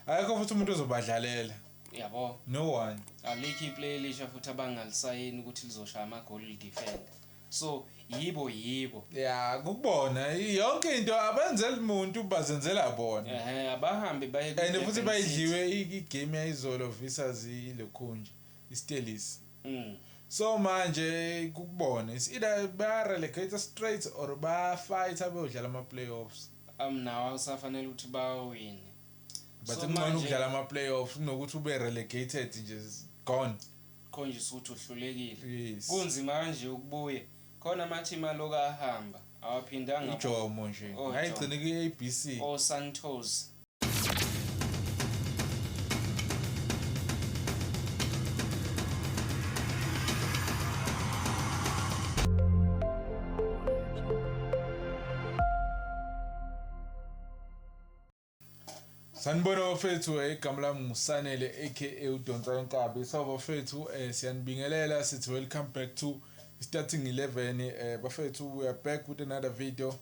Akekho futhi umuntu ozobadlalela. Yabo. No one. Alikho iplayer elisha futhi abangalisayini ukuthi lizoshaya amagoli lidefend. So yibo yibo. Ya, kukubona yonke into abenzeli muntu, bazenzela bona. Ehhe, abahambe baye ku And futhi Durban City. Bayidliwe igame yayizolo versus ilokhunje iStellies. So manje kukubona it's either ba relegate straight or ba fight abeyodlala ama playoffs. Nawo akusafanele ukuthi bawine. But So kungcono ukudlala ama playoffs kunokuthi ube relegated nje, gone. Khonjiswa ukuthi uhlulekile. Yes. Kunzima kanje ukubuya. Khona ama-team aloku ahamba awaphindanga. Ijomo nje. Oh, Ngayigcina ku-ABC. O Santos. Sanibona bafethu, igama lami nguSanele aka uDonsa Inkabi. So bafethu, siyanibingelela, sithi welcome back to Starting 11. Bafethu, we are back with another video.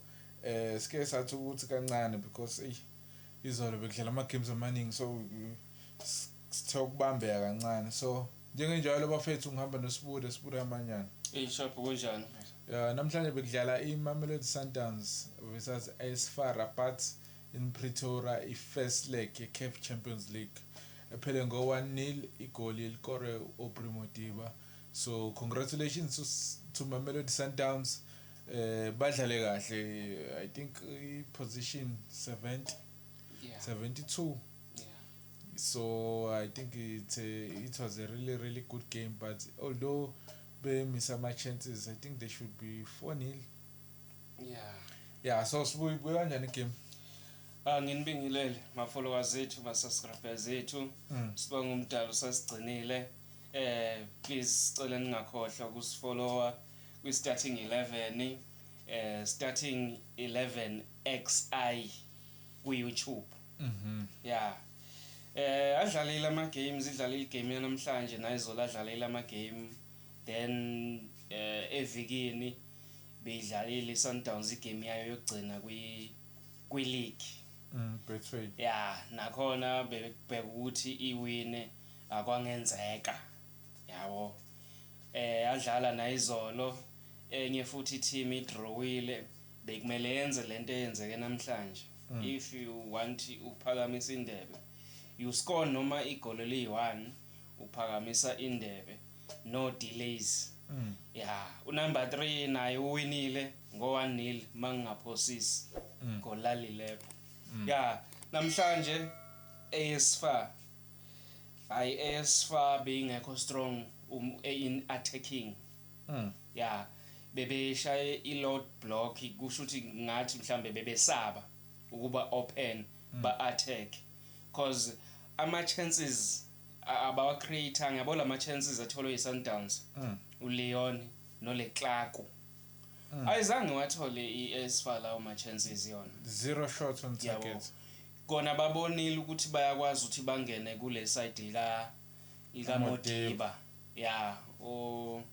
Sike sathi ukuthi kancane because ey izolo bekudlala ama games amaningi, so sithe ukubambeka kancane. So njengenjalo bafethu, ngihamba noSibude, Sibude amanyana. Ey shop, kunjani? Yeah, namhlanje bekudlala iMamelodi Sundowns versus AS FAR Rabat in Pretoria, i-first leg ye-CAF Champions League ephele ngo-1-0, igoli elikore u-Aubrey Modiba. So congratulations to Mamelodi Sundowns. Badlale kahle. I think i-position 70 72. So I think it was a really really good game, but although be miss ama chances, I think they should be 4-0. Yeah, so sibuye kanjani igame? Ah, nginibingelele ma followers ethu, ma subscribers ethu. Sibonga umdalo sasigcinile. Please sicela ningakhohlwa ukusifollowa kwi Starting 11, Starting 11 XI ku YouTube. Yeah. Adlalile ama games, idlalile igame yanamhlanje nayizolo adlalile ama game. Then evikini beyidlalile iSundowns igame yayo yokugcina kwi league. Betway. Yeah, nakhona bebekubheka ukuthi iwine, akwangenzeka. Yabo. Adlala nayizolo enye futhi team idrawile, bekumele yenze lento eyenzeke namhlanje. If you want ukuphakamisa indebe, you score noma igoli liyi-1, uphakamisa indebe, no delays. Yeah, unumber 3 naye uwinile ngo-1-0 mangingaphosisi. Golalilepho. Yeah, namhlanje AS FAR. Hayi, AS FAR beyingekho strong in attacking. Yeah, bebeshaye i-low block, kusho ukuthi ngathi mhlambe bebesaba ukuba open ba attack, cause ama chances abawa create, ngiyabo lama chances atholwe yi-Sundowns, uLeon noLeclerc, ayizange wathole i-AS FAR lawo ma chances yona. Zero shots on Yabo. target. Kona babonile ukuthi bayakwazi ukuthi bangene kule side lika Modiba. Modiba, ya, o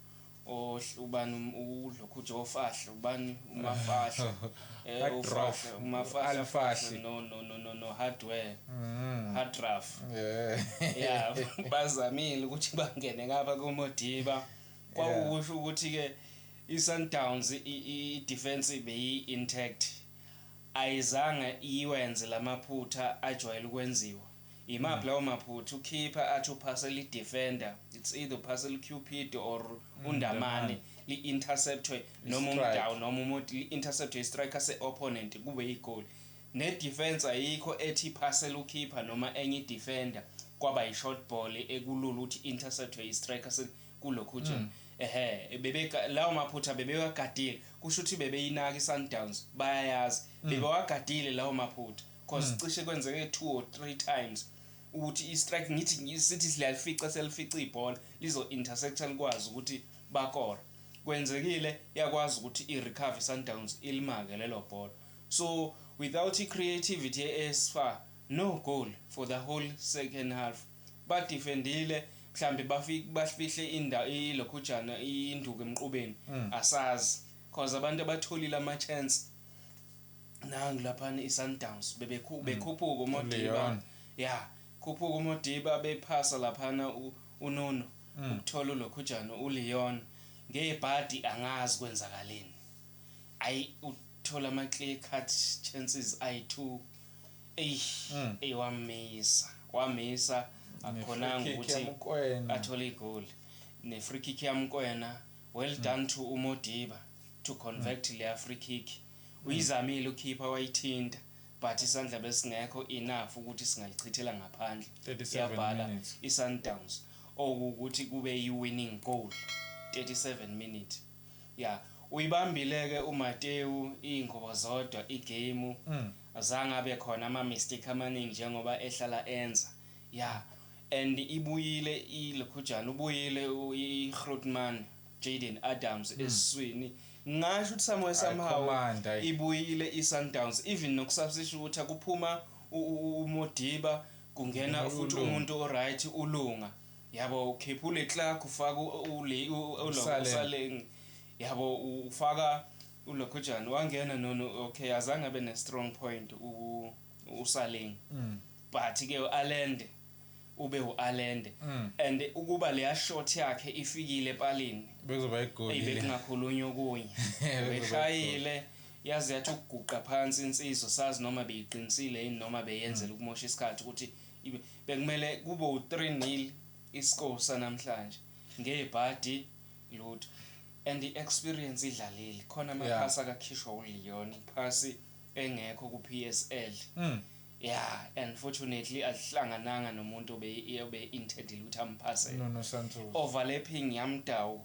ubani udlokhuje ofahla, ubani umafahla, Hard ufahla umafahla. Alfahle. No, no, no, no, no, hardware, hard draft. Yeah, bazamile ukuthi bangene ngapha kuModiba, kwakusho ukuthi ke iSundowns i defense beyi intact, ayizange iwenze lamaphutha ajwayele ukwenziwa. Imaphi lawo maphutha? Ukhipha athi uphasela i-defender, it's either uphasela uCupid or uNdamane, li-interceptwe noma I-strike. umdawu noma umuntu, li-interceptwe i-striker se-opponent, kube igoli. Ne-defense ayikho ethi iphasela ukhipha noma enye i-defender, kwaba i-short ball ekulula ukuthi interceptwe i-striker kulokhu nje. Ehe, bebeka lawo maphutha bebewagadile, kusho ukuthi bebeyinaka i-Sundowns, bayayazi, bebewagadile lawo maphutha, cause cishe kwenzeke two or three times ukuthi i-strike, ngithi sithi siyalifica, siyalifica ibhola, lizo-intercepta, likwazi ukuthi bakora. Kwenzekile yakwazi ukuthi i-recover i-Sundowns, ilimake lelo bhola. So without i-creativity ye-AS FAR, no goal for the whole second half. Badefendile, mhlambe bafike bafihle indawo ilokhujana induku emqubeni, asazi, cause abantu abatholile ama chance nangu laphana i-Sundowns bebekhuphuka uModiba. Leon. Yeah. Khuphuka uModiba bephasa laphana uNuno ukuthola uLokhujana uLeon ngebhadi, angazi kwenzakaleni. Ayi, uthola ama clear cut chances ayi2, ey, ey, wamisa akhonanga ukuthi athole igoli ne-free kick yaMokoena. Well done to uModiba to convert leya free kick. Uyizamile ukhipha, wayithinta, but isandla besingekho enough ukuthi singalichithela ngaphandle. 37 Yabhala minutes. i-Sundowns okuwukuthi kube yi-winning goal, 37 minutes. Ya, uyibambile-ke uMateu iy'ngobo zodwa igame, azange abe khona ama-mistake amaningi njengoba ehlala enza. Ya, and ibuyile ilokhujana, ubuyile i-Grootman, Jaden Adams esiswini. Ngasho ukuthi somewhere somehow Command, ayi. ibuyile i-Sundowns, even nokusubstitute kuphuma uModiba, kungena Kungena futhi uLunga. umuntu oright, uLunga, yabo. Ukhipha uLeclerc, ufaka uSaleng. uSaleng, yabo, ufaka uLokhujana, wangena nono. Okay, azange abe ne-strong point uSaleng, but ke uAlende ube uAlende and ukuba leya shot yakhe ifikile epalini, Bekuzoba igoli. eyi, bekungakhulunywa okunye. Bekuzoba Beshayile, yaze yathi ukuguqa phansi insizwa, sazi noma beyiqinisile yini noma beyenzela ukumosha isikhathi ukuthi bekumele kube u-3-0 iscore sanamhlanje. Ngebhadi lutho, and i-experience idlalile khona, amaphasi akakhishwa uLeon, iphasi engekho ku-PSL. Yeah, unfortunately ahlangananga nomuntu obe intendile ukuthi amphasele. Nuno Santos. Overlapping yaMdawu,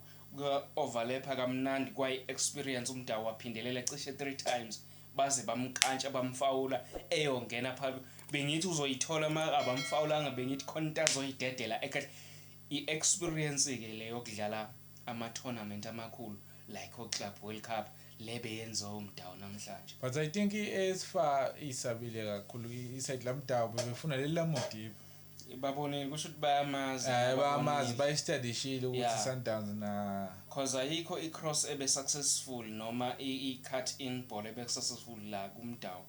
overlapha kamnandi kwayi-experience. UMdawu waphindelela cishe three times, baze bamkantsha, bamfawula eyongena phakathi. Bengithi uzoyithola ma abamfawulanga, bengithi khona into azoyidedela ekhahle. I-experience-ke le yokudlala ama-tournament amakhulu like o-Club World Cup le beyenziwa uMdawu namhlanje. But I think i-AS FAR isabile kakhulu iside laMdawu, bebefuna leli laModiba. Babonile, kusho ukuthi bayamazi. Bayamazi, bayistadishile ukuthi Sundowns na Cause ayikho i-cross ebe successful noma i-cut in ball ebe successful la kuMdawu.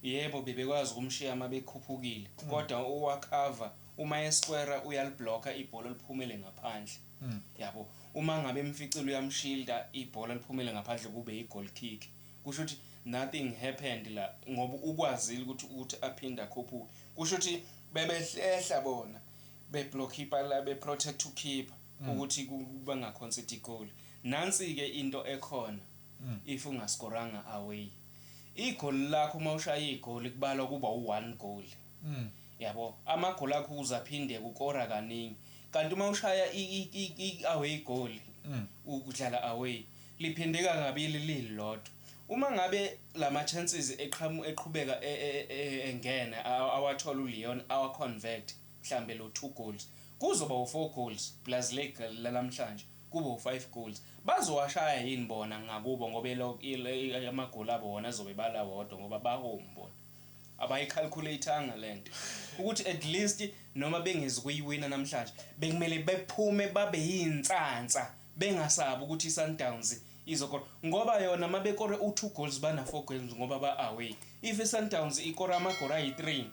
Yebo, bebekwazi ukumshiya uma bekhuphukile, kodwa uwacover uma esquare, uyaliblocka ibhola liphumele ngaphandle, yabo. Uma ngabe emficile, uyamshielda, ibhola liphumele ngaphandle kube i-goal kick. Kusho ukuthi nothing happened la, ngoba ukwazile ukuthi aphinde akhuphuke. Kusho ukuthi bebehlehla bona, beblock ipala, beprotect ukeeper ukuthi bangaconcede igoli. Nansi ke into ekhona, if ungaskoranga away, igoli lakho, uma ushaya igoli kubalwa kuba u1 goal, yabo. Amagoli akho uzaphinde ukora kaningi, kanti uma ushaya i-away goal, ukudlala away, liphindeka kabili lilodwa. Uma ngabe lama chances eqhamu eqhubeka engena, awathola uLeon, awa convert mhlambe lo 2 goals, kuzoba u4 goals plus le lamhlanje kube u5 goals. Bazowashaya yini bona ngakubo? Ngoba amagoli abo wona azobe bala wodwa ngoba ba home bona. Abayicalculateanga lento ukuthi at least noma bengezi kuyiwina namhlanje, bekumele bephume babe yinsansa, bengasabi ukuthi iSundowns izokora, ngoba yona mabekore u2 goals bana 4 goals ngoba ba away. If iSundowns ikora amagoli ayi3,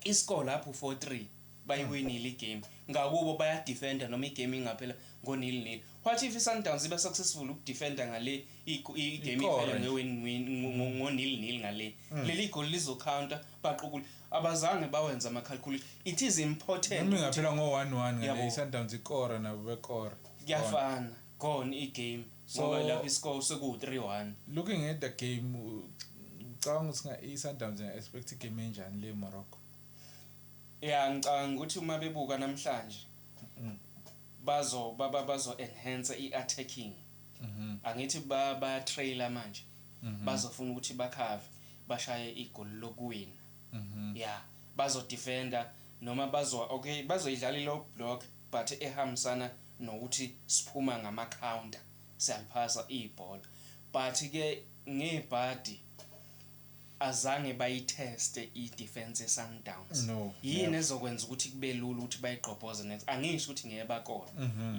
iscore lapho 4-3, bayiwinile igame. Ngakubo bayadefenda noma igame ingaphela ngo-0-0. What if iSundowns iba successful ukudefenda ngale, igame Ikore iphele nje. nge-win-win ngo-0-0 ngale, leli goli lizocounta, baqukule. Abazange bawenze ama-calculation. It is important Noma ingaphela ngo-1-1 ngale, Yabo. i-Sundowns ikora nabo bekora. Kuyafana, gone igame, ngoba lapho iscore sekuwu-3-1. Looking at the game, ucabanga ukuthi i-Sundowns inga-expect igame enjani le Morocco? Ya, ngicabanga ukuthi uma bebuka namhlanje, bazo enhance i-attacking. Angithi ba baya-traila manje, bazofuna ukuthi bakhave, bashaye igoli lokuwina. Ya, bazodefenda noma bazo, okay, bazoyidlala i-low block, but ehambisana nokuthi siphuma ngama-counter, siyaliphasa ibhola. But ke ngebhadi azange bayitheste i-defense ye-Sundowns. No. Yini ezokwenza ukuthi kube lula ukuthi bayigqobhoze next? Angisho ukuthi ngeke bakore.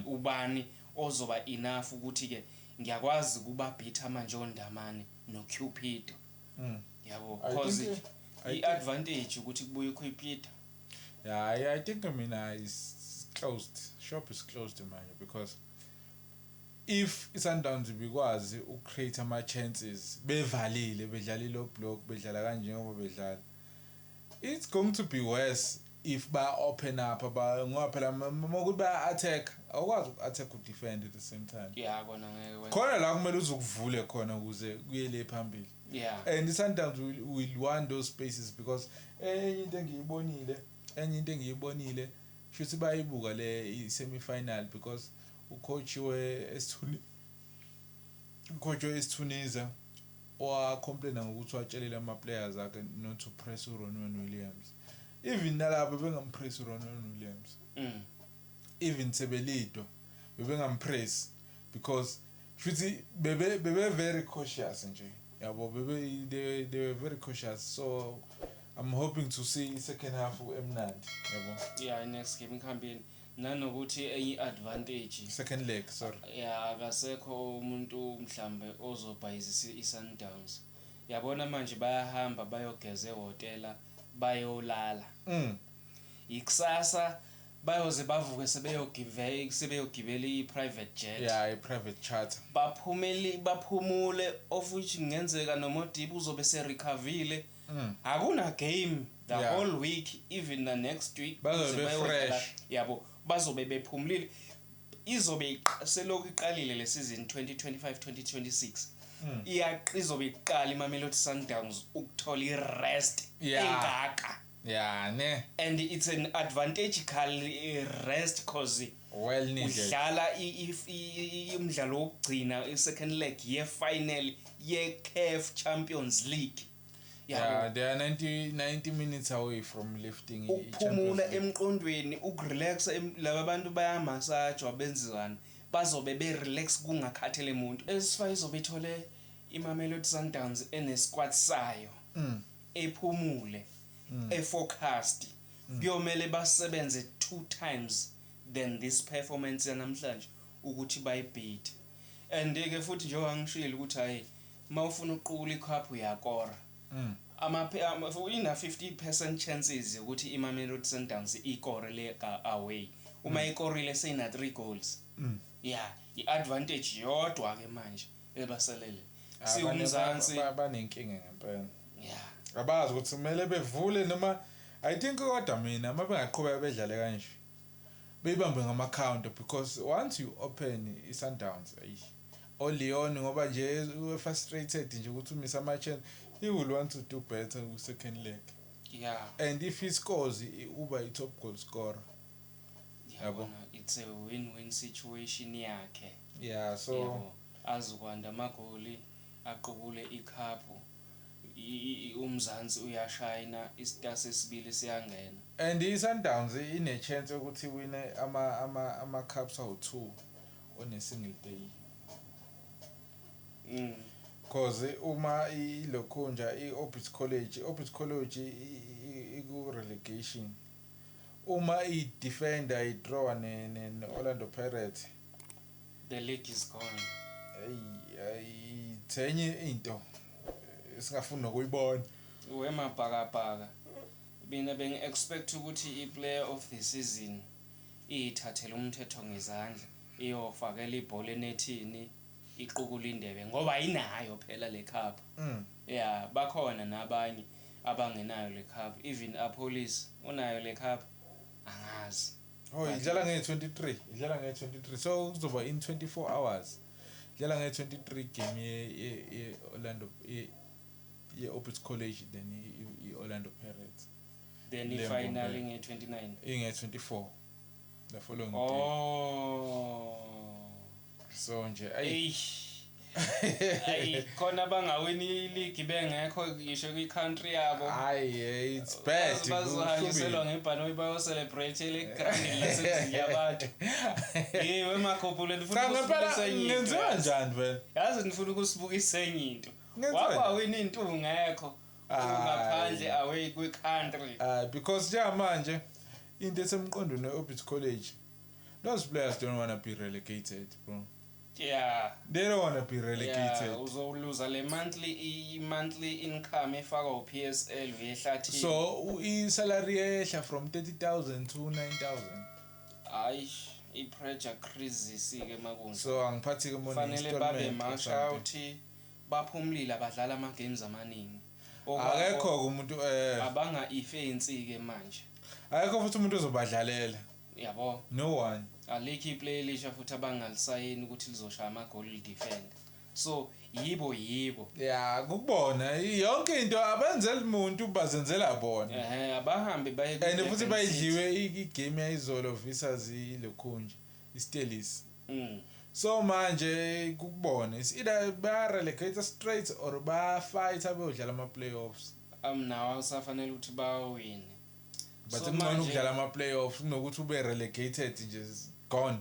Ubani ozoba enough ukuthi ke ngiyakwazi kuba beat manje oNdamane noCupido, yabo? I Cause think- i-advantage ukuthi kubuye uCupido. Yeah, I think, mina, is closed. Shop is closed manje, because if iSundowns ibikwazi ukucreate ama chances bevalile, bedlala low block, bedlala kanje ngoba bedlala, it's going to be worse if ba open up, ba ngoba phela mokuthi ba attack, awukwazi uku-attack u-defend at the same time. Yeah, kona ngeke kwenze. Khona la kumele uzukuvule khona ukuze kuyele phambili. And i-Sundowns will want those spaces, because enye into engiyibonile shuthi bayibuka le i-semi-final, because ucoach we-Tunisia wacomplaina ngokuthi watshelile ama-players akhe not to press uRonwen Williams. Even nalapho bengampress uRonwen Williams, even sebelidwa bebengampress, because futhi bebe very cautious nje, yabo, bebe they were very cautious. So I'm hoping to see second half emnandi, yabo. Yeah, next game ikhambeni nanokuthi enye i-advantage Second leg, sorry. Yeah, akasekho umuntu mhlambe ozobhayizisa i-Sundowns. Yabona manje bayahamba bayogeza ehhotela, bayolala. Ikusasa bayoze bavuke sebeyogibela i-private jet. Yeah, i-private charter. Baphumeli baphumule, of which kungenzeka noModiba uzobe serecoverile. Akuna game the whole week, even the next week. Bazobe Kuze bayodlala, be-fresh. yabo, bazobe bephumulile. Izobe selokhu iqalile le season 2025 2026, izobe iqala iMamelodi Sundowns ukuthola i-rest engaka. Yeah, ne. And it's an advantageous rest, cause Well needed. udlala umdlalo wokugcina, i-second leg ye-final ye-CAF Champions League. Yeah, they are 90 minutes away from lifting Ukuphumula i-Champions League. Emqondweni, ukurelaxa, laba bantu bayamasajwa, benziwani, bazobe be-relax kungakhathele muntu. Esifa izobe ithole iMamelodi Sundowns enesquad sayo ephumule, efocused. Kuyomele basebenze two times than this performance yanamhlanje ukuthi bayibeat. And ke futhi njengoba ngishilo ukuthi hayi, mawufuna uqukula icup uyakora. Ina 50% chances ukuthi iMamelodi Sundowns ikore le away. Uma ikorile seyina 3 goals. Yeah, iadvantage yodwa ke manje ebaselele. Ah, Siwumzansi. Banenkinga ngempela. Abazi ukuthi kumele bevule noma, I think, kodwa mina uma bengaqhubeka bedlale kanje, beyibambe ngama counter, because once you open i-Sundowns, ayi, oLeon ngoba nje frustrated nje ukuthi umisa ama chance, he will want to do better ku second leg. And if he scores, uba i top goal scorer. Yabo. Yabona, it's a win-win situation yakhe. Yeah, so Yabo, azokwanda amagoli, aqukule icup, umzansi uyashayina, istar sesibili siyangena. And i-Sundowns ine chance yokuthi wine ama cups awu2 on a single day. Cause uma ilokhunja i-Orbit College, i-Orbit College iku relegation. Uma i-defender i-draw ne Orlando Pirates, The league is gone. Hey, ayithenye into esingafuni nokuyibona. Wemabhakabhaka, mina bengi-expect ukuthi i-player of the season iyithathele umthetho ngezandla, iyofakela ibhola enethini, iqukule indebe, ngoba ayinayo phela le cup. Yeah, bakhona nabanye abangenayo le cup. Even Appollis unayo le cup, angazi. Oh, idlala nge-23, idlala nge-23, so kuzoba in 24 hours. Idlala nge-23 game ye Orlando ye Orbit College, then i-Orlando Pirates. Then Le i-final Mbombe. nge-29. Inge-24, the following day. Oh. So nje ayi. Eish. Ayi, khona bangawini iligi bengekho ngisho kwi-country yabo. Hayi, it's bad. Bazohanjiselwa ngebhanoyi, bayocelebrate egrandini lasemzini yabantu. Hey, wemakhophulo, ndifuna Cha, ngempela. ukusibukisa enye into. Ngenziwa njani vele? Yazi, ndifuna ukusibukisa enye into. Ngenziwa njani? Wakwawina into ungekho, ungaphandle, away kwi-country. Because njengamanje into esemqondweni we-Orbit College, those players don't want to be relegated, bro. They don't want to be relegated. Yeah, uzoluza le monthly i-monthly income efakwa u-PSL uyehlathini. So i-salary yehla from 30,000 to 9,000. Hayi, i-pressure crisis ke makunje. So angiphathi ke mona Fanele babe installment or march something. out, baphumlile, abadlala ama games amaningi. Akekho ke umuntu Abanga ifensi ke manje. Akekho futhi umuntu ozobadlalela. Yabo. No one. Alikho iplay elisha futhi abangalisayini ukuthi lizoshaya amagoli lidefend. So yibo yibo. Yeah, kukubona yonke into abenzeli umuntu, bazenzela bona. Abahambe baye And futhi ku-Durban City. Bayidliwe igame yayizolo versus ilokhunje, iStellies. So manje kukubona it's either ba relegate straight or ba fight abeyodlala ama playoffs. Nawo awusafanele ukuthi bawine. But So kungcono manje- ukudlala ama playoffs kunokuthi ube relegated nje, gone.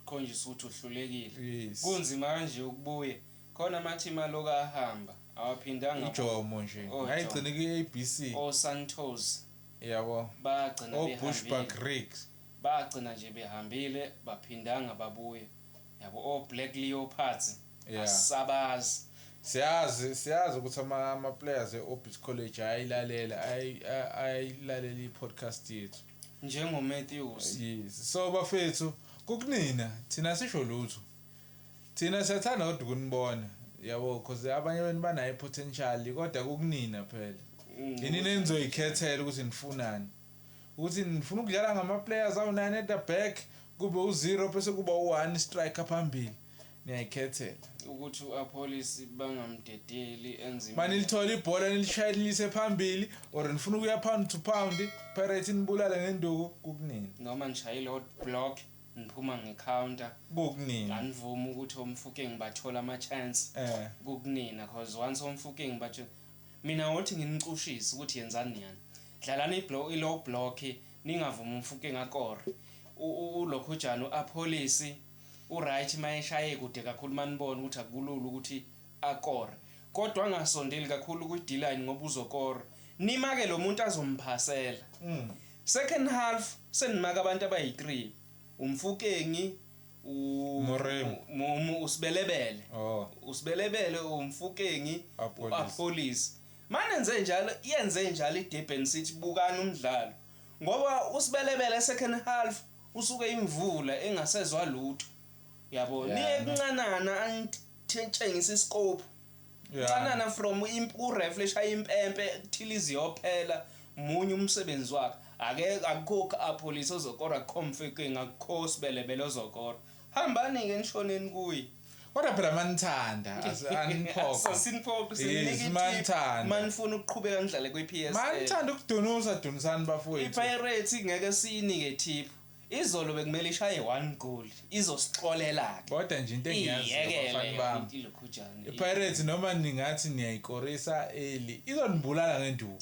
Khonjisa ukuthi uhlulekile. Yes. Kunzima kanje ukubuye. Khona ama-team aloku ahamba awaphindanga. Ijomo nje. Oh, Ngayigcina ku-ABC. O Santos Yabo. bagcina O behambile. Bushbuck Riggs. Bagcina nje behambile, baphindanga babuye. Yabo, o Black Leopards. Asabazi. Siyazi ukuthi ama players eOrbit College ayilalela ayilalela i-podcast yethu. Njengo Matthews. Yes. So bafethu, kukunina thina sisho lutho. Thina siyathanda kodwa ukunibona. Yabo, because abanye benu banayo potential, kodwa kukunina phela. Yini nenizoyikhethela ukuthi nifunani? Ukuthi nifuna ukudlala ngama players awu9 at the back, kube u0 bese kuba u1 striker phambili. Niyayikhethela. Ukuthi uApollis bangamdedeli enzima. Manilithola ibhola nilishayele nilise phambili, or nifuna ukuya pound to pound, Pirates nibulale ngenduku, kukunini. Noma nishayile hot block niphuma ngecounter. Kukunini. Anivumi ukuthi oMofokeng bathola ama chance. Kukunina, because once oMofokeng bathi mina ngothi nginicushise ukuthi yenzani yani. Dlalani iblock, i-low block, ningavumi uMofokeng akore. Ulokhujana uApollis uright mayeshaye kude kakhulu, manibona ukuthi akulula ukuthi akore, kodwa angasondeli kakhulu kwi-D-line ngoba uzokora. Nimake lo muntu azomphasela. Second half senimaka abantu abayi-3, uMofokeng, Moremi. uSibelebele. Oh. uSibelebele, uMofokeng, Appollis. uApollis. Manenze njalo, yenze njalo iDurban City, bukani umdlalo. Ngoba uSibelebele second half usuke imvula engasezwa lutho. Yabo, niye kuncanana anitshengisa iscope. Ncanana from uref leshaya impempe kuthilizi yophela munye umsebenzi wakhe. Ake akukho Appollis ozokora, akukho Mofokeng, akukho Sibelebele ozokora. Hambani ke nishoneni kuye. Kodwa phela manithanda, aniphoqo. Siniphoqo, Yes, sinika itip. manithanda. Manifuna ukuqhubeka nidlale kwi-PSL. Manithanda ukudunusa, dunisani bafowethu. iPirates ngeke siyinike tip. Izolo bekumele ishaye 1 goal. Izosixolela ke. Kodwa nje into engiyaziyo Iyekele bafana bami. ilokhujana. iPirates noma ningathi niyayikorisa early, izonibulala ngenduku.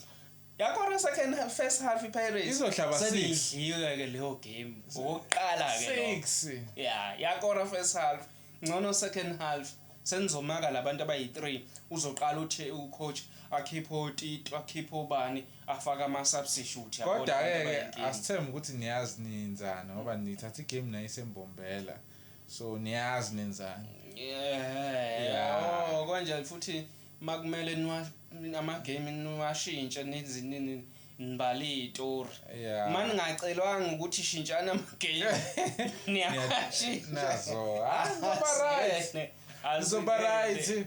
Yakora second half, first half iPirates. Izohlaba six. Selidliwe ke leyo game. Okokuqala ke lokho. 6. Yeah, yakora first half. Ngcono second half senizomaka labantu abayi3. Uzoqala uthi ucoach akhiphe oTito, akhiphe ubani, afake ama substitute, yabona Kodwa abantu ke abayinkinga. asithembe ukuthi niyazi niyenzani, ngoba nithatha igame nayo isembombela. So niyazi nenzani. Yeah. Yeah. Oh, konje futhi makumele niwa ama game niwashintshe nizi nini nibale izitori. Maningacelwanga ukuthi shintshana ama game. Niyashintsha. Nazo. Ah, nizoba right. Nizoba right.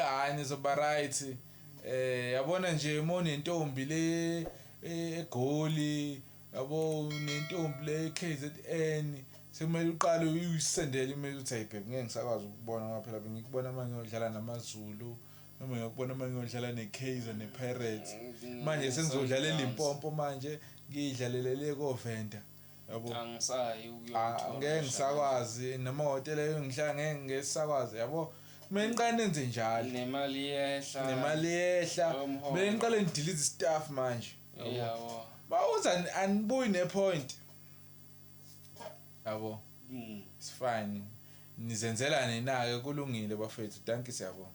Hayi nizoba right. Yabona nje uma unentombi le eGoli, yabo, unentombi le KZN, sekumele uqale uyisendele imeli uthi ayi babe, ngeke ngisakwazi ukubona ngoba phela bengikubona manje ngiyodlala namaZulu, noma ngiyokubona manje ngiyodlala neKaizer nePirates. Manje sengizodlala eLimpopo, manje ngiyidlalele le koVenda. Yabo. Angisayi Ah, ukuyothola. ngeke ngisakwazi noma hotela engihlala ngeke ngisakwazi, yabo. Kumele niqale nenze njalo. Nemali yehla. Nemali yehla. Yomholo. Kumele niqale nidelete staff manje. Yabo. Yabo. Bawuza anibuyi nepoint. Yabo. It's fine. Nizenzela nina ke, kulungile bafethu. Thank you, siyabonga.